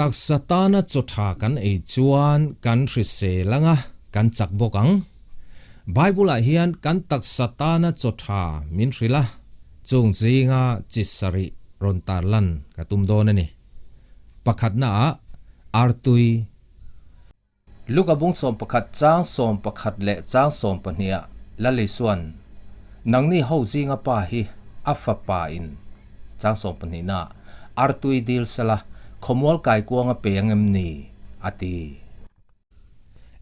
Taksa tana chaw tha kan ei chuan kan hrisel anga kan chak bawk ang. Bible-ah hian kan taksa tana chaw tha min hrilh a, chung zinga chi sarih rawn tarlan ka tum dawn a ni. Pakhatnaah artui. Luka bung 11 chang 11 leh chang 12 ah Lali chuan, Nangni ho zinga pa hi a fapa in chang 12 na artui dil sela khawmual kaikuang a pe ang em ni? a ti.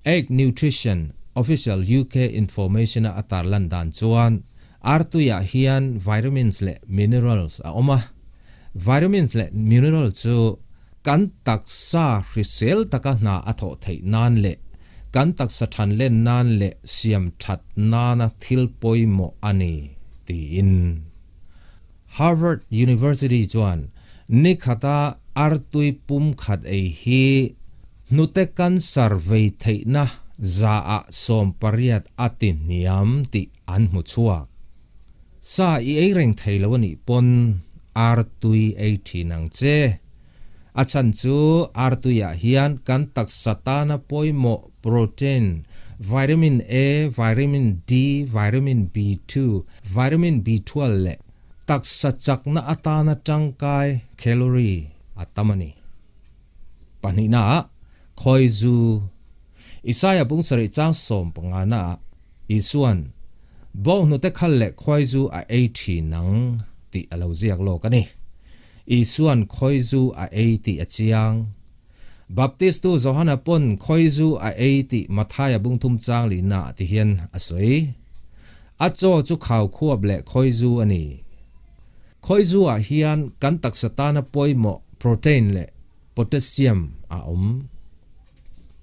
Egg Nutrition Official UK Information a tarlan dan chuan artuiah hian vitamins leh minerals a awm a, vitamins leh mineral chu Kan taksa hrisel taka hna a thawh theih nan leh kan taksa than len nan leh siam that nana thil pawimawh a ni, tiin. Harvard University chuan ni khata artui pum khat ei hi hnute cancer vei theihna zaah 18 a ti hniam tih an hmu chhuak. Sa i ei reng thei lo a nih pawn artui ei thin ang che. A chhan chu artuiah hian kan taksa tana pawimawh protein, vitamin A, vitamin D, vitamin B2, vitamin B12 leh taksa chakna atana tangkai calorie a tam a ni. Pahnihnaah, khawi zu. Isaiah bung sarih chang 15 naah Isuan, Bawnghnute khal leh khawi zu a ei thin ang tih a lo ziak lawk a ni. Isuan khawi zu a ei tih a chiang. Baptistu Johana pawn khawi zu a ei tih Mathaia bung thum chang lihnaah ti hian a sawi. A chaw chu khau khuap leh khawi zu a ni. Khawi zu ah hian kan taksa tana pawimawh protein leh potassium a awm.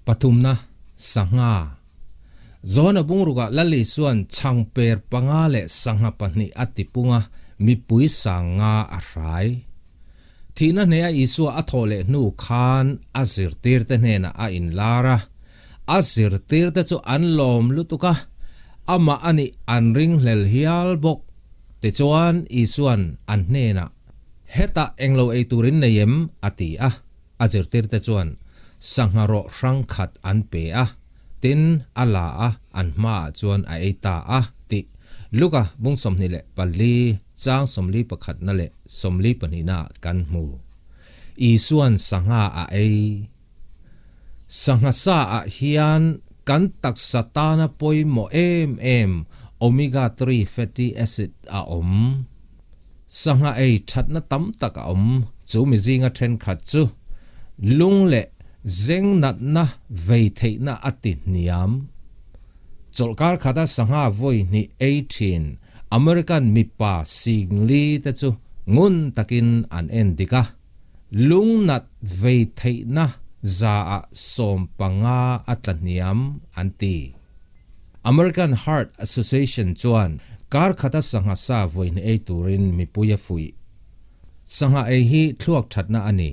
Pathumna, sangha. Johana bungrukah Lali chuan chhang per panga leh sangha pahnih a ti pung a, mipui sanga a hrai. Thihna hneha Isua a thawh leh hnu khan a zirtirte hnenah a inlar a. A zirtirte chu an lawm lutuk a, amah a nih an ringhlel hial bawk. Tichuan, Isua'n an hnenah, Hetah englo ei turin nei em? a ti a. A zirtirte chuan sangha rawh hrang khat an pe a, tin, a la a, an hmaah chuan a ei ta a, tih Luka bung 24 chang 41 na leh 42 naah kan hmu. Isua'n sangha a ei. Sangha sa ah hian kan taksa tana pawimawh em em omega 3 fatty acid a awm. Sangha ei thatna tam tak a awm, chu mi zinga thenkhat chu lung leh zeng natna vei theihna a ti hniam. Chawlhkar khata sangha vawi hnih ei thin American mipa singli te chu ngun takin an en dik a. Lungnat vei theihna zaah 15 a tla hniam an ti. American Heart Association chuan kar khata sangha sa vawi ei turin mipui a fuih. Sangha ei hi thluak thatna a ni.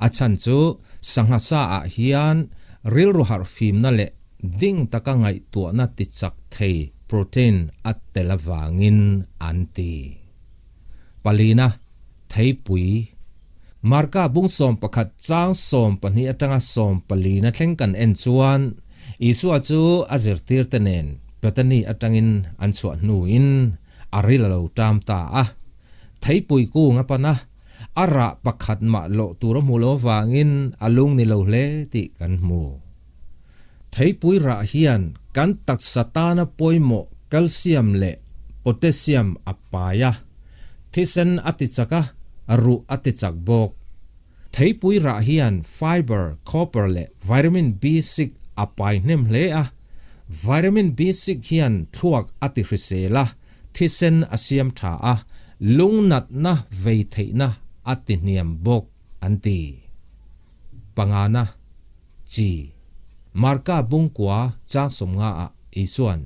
A chhan chu sangha sa ah hian rilru harh fimna leh ding taka ngaihtuahna ti chak thei protein a tel avangin an ti. Palina, Theipui. Marka bung 11 chang 12 atanga 14 na thleng kan en chuan Isua chu a zirtirte nen Bethany atangin an chhuah hnuin a ril a lo ṭam ta a. Theipui kung a pan a, a rah pakhat mah loh tur a hmu lo avangin a lung ni lo hle tih kan hmu. Theipui rah hian kan taksa tana pawimawh calcium leh potassium a pai a, thisen a ti chak a, ruh a ti chak bawk. Theipui rah hian fiber, copper leh vitamin B6 a pai hnem hle a, vitamin B6 hian thluak a ti hrisel a, thisen a siam tha a, lungnatna vei theihna a ti hniam bawk an ti. Pangana, Chi. Marka bungkua chang 50 ah Isua'n,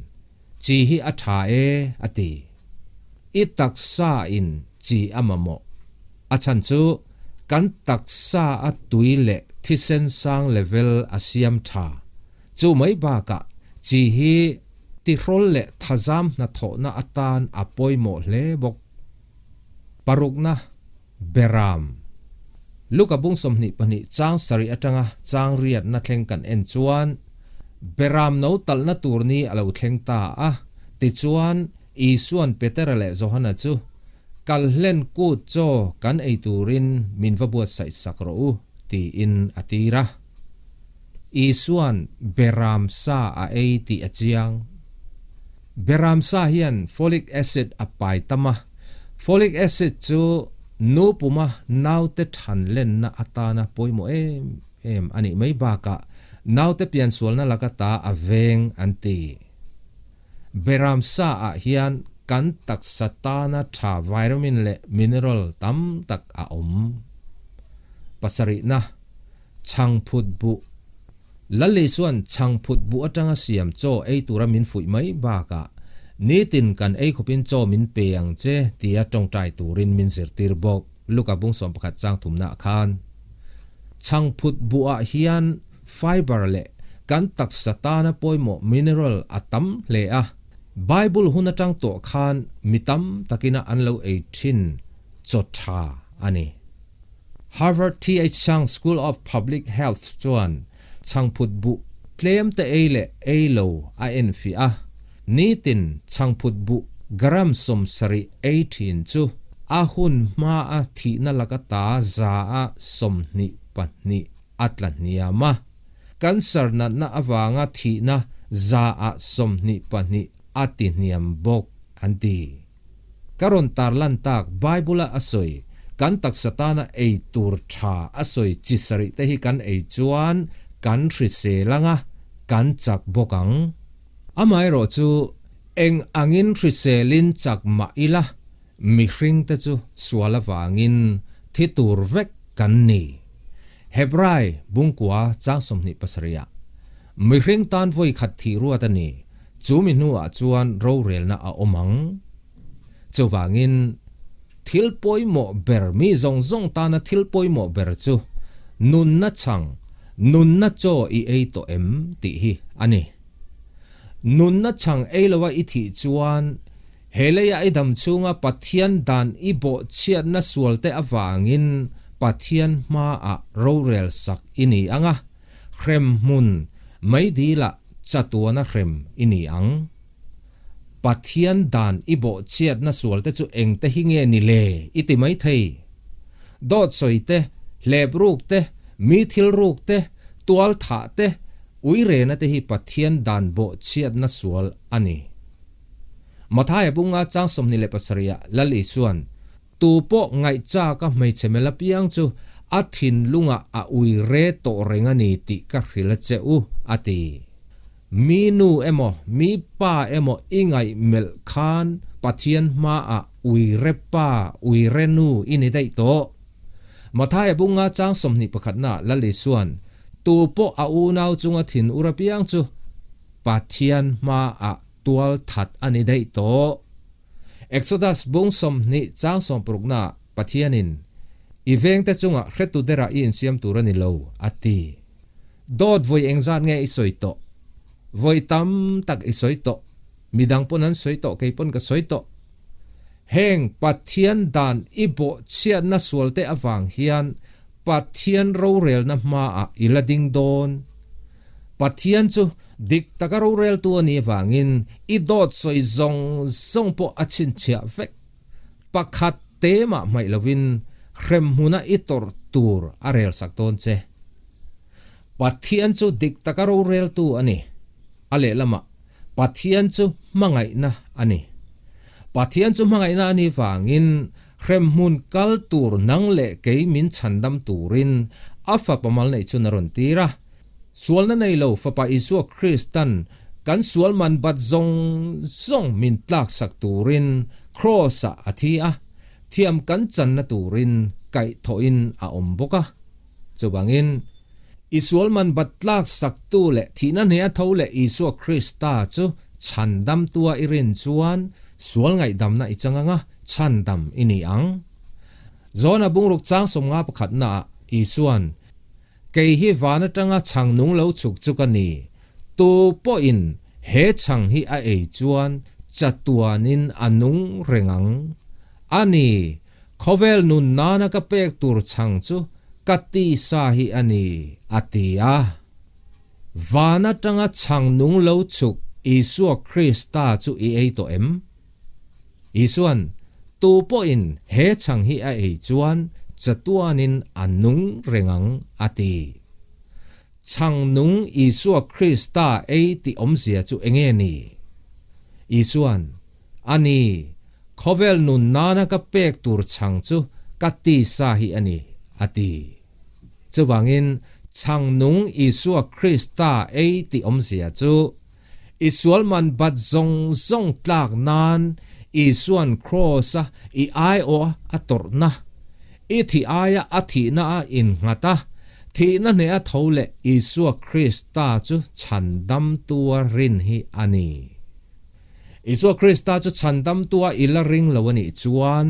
Chi hi a tha e, a ti. I taksa in chi a mamawh. A chhan chu kan taksa a tui leh thisen sang level a siam tha. Chu mai bakah chi hi tihrawl leh thazam hnathawhna atan a pawimawh hle bawk. Parukna, Beram. Luka bung 22 chang sarih atanga chang riatna thleng kan en chuan, Beram no talhna tur ni a lo thleng ta a, tichuan Isuan Petera leh Johana chu, Kal hlen kut chaw kan ei turin min va buatsaih sak rawh u, tiin a tir a. Isuan Beram sa a ei tih a chiang. Beram sa hian folic acid a pai tam a, folic acid chu nu puma naute than lenna atana pawimawh em em a nih mai bakah naute piansualna laka ta a veng an ti. Beram sa ah hian kan taksa tana tha vitamin leh mineral tam tak a awm. Pasarihna, Chhangphut buh. Lali chuan chhangphut buh atanga siam chaw ei tura min fuih mai bakah nitin kan ei khawpin chaw min pe ang che tia tawngtai turin min zirtir bawk, Luka bung 11 chang thumnaah khan. Chhangphut buhah hian fiber leh kan taksa tana pawimawh mineral a tam hle a, Bible hun atang tawh khan mi tam takina an lo ei thin chaw tha a ni. Harvard TH Chan School of Public Health chuan chhangphut buh tlem te ei leh ei lo a enfiah a, nitin chhangphut buh gram 70 ei thin chu a hun hmaa thihna laka ta 22% a tla hniam a, cancer natna avanga thihna 22% a ti hniam bawk an ti. Ka rawn tarlan tak Bible-a a sawi, kan taksa tana ei tur tha a sawi chi sarih te hi kan ei chuan kan hrisel ang a, kan chak bawk ang. Amaherawh chu eng angin hriselin chak mah ila, mihring te chu sual avangin thi tur vek kan ni. Hebrai bungkua chang 27 ah, Mihring tan vawi khat thih ruat a ni, chu mi hnuah chuan rorelna a awm ang. Chuvangin, thil pawimawh ber mi zawng zawng tana thil pawimawh ber chu nunna chhang, nunna chaw i ei tawh em tih hi a ni. Nunna chhang ei loa i thih chuan he leia i dam chhunga Pathian dan i bawhchhiatna sualte avangin Pathian hmaah rorel sak i ni ang a, Hrem hmun mai dilah chatuana hrem i ni ang. Pathian dan i bawhchhiatna sualte chu engte hi nge ni le i ti mai thei. Dawt sawi te, hlep ruk te, mi thil ruk te, tual thah te, ui rena te hi Pathian dan bawhchhiatna sual a ni. Mathaia bunga chang 27 ah Lal Isuan Tu pawh ngaihchak a hmeichhe mel apiang chu a thinlungah a ui re tawh reng a ni tih ka hrilh a che u, a ti. Mi nu emaw, mi pa emaw i ngaih melh khan Pathian hmaah ui re pa, ui re nu i ni daih tawh. Mathaia bunga chang 21 na Lal Isuan, Tu pawh a unau chunga thin ur apiang chu Pathian hmaah tual that a ni daih tawh. Exodus bung 20 chang 60 na Pathianin, I vengte chungah hretu derah i insiam tur a ni lo, a ti. Dawt vawi engzat nge i sawi tawh? Vawi tam tak i sawi tawh. Midang pawn an sawi tawh, kei pawn ka sawi tawh. Heng Pathian dan i bawhchhiatna sualte avang hian Pathian rorelna hmaah i la ding dawn. Pathian chu dik taka roreltu a nih avangin i dawt sawi zawng zawng pawh a chhinchhiah vek. Pakhat te mah hmaih lovin hremhmuna i tawrh tur a relsak dawn che. Pathian chu dik taka roreltu a ni. A lehlamah, Pathian chu hmangaihna a ni. Pathian chu hmangaihna a nih vangin hremhmun kal tur nang leh kei min chhandam turin a Fapa mal neih chun a rawn tir a. Sualna nei lo Fapa Isua Kristan kan sual man bat zawng zawng min tlaksak turin Kraws-ah a thi a, thiam kan channa turin kaihthawhin a awm bawk a. Chuvangin, i sual man bat tlak saktu leh thihna hneh a tho leh Isua Krista chu chhandamtua i rin chuan sual ngaihdamna i chang anga chhandam i ni ang. John-a bungruk chang 51 naah Isua'n, Kei hi van atanga chhang nung lo chhuk chu ka ni. Tu pawhin he chhang hi a ei chuan chatuanin a nung reng ang. A ni, khawvel nun nana ka pek tur chhang chu. Ka tisa hi a ni, a ti a. Van atanga chhang nung lo chhuk Isua Krista chu i ei tawh em? Isuan, Tu pawhin he chhang hi a ei chuan chatuanin a nung reng ang, a ti. Chhang nung Isua Krista ei tih awmzia chu enge ni? Isuan, A ni, khawvel nun nana ka pek tur chhang chu ka tisa hi a ni, a ti. Chuvangin, chhang nung Isua Krista ei tih awmzia chu, I sual man bat zawng zawng tlak nan Isuan Kraws-a i aiawh a tawrhna, i thih aia a thihna a innghat a, thihna hneh a tho leh Isua Krista chu chhandamtua rin hi a ni. Isua Krista chu chhandamtua i la ring lo a nih chuan,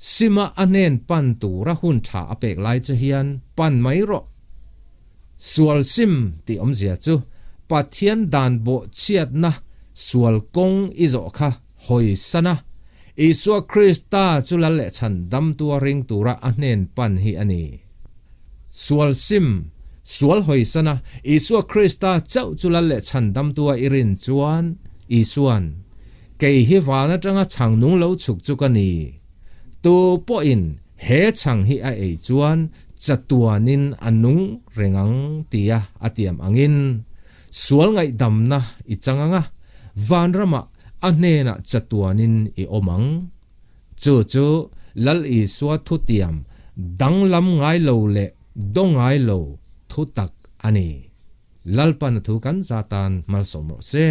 Sima a hnen pan tura hun tha a pek lai che hian pan mai rawh. Sual sim tih awmzia chu Pathian dan bawh chhiatna sual kawng i zawh kha hawi san a, Isua Krista chu lal leh chhan damtua ring tura a hnen pan hi a ni. Sual sim, sual hawi san a, Isua Krista chauh chu lal leh chhan damtua i rin chuan Isuan, Kei hi van atanga chhang nung lo chhuk chu ka ni. Tu pawhin he chhang hi a ei chuan chatuanin a nung reng ang tia a tiam angin sual ngaihdamna i chang ang a, vanramah a hnenah chatuanin i awm ang. Chu chu Lal Isua thutiam danglam ngai lo leh do ngai lo thu tak a ni. Lalpan a thu kan za tan malsawm rawh se.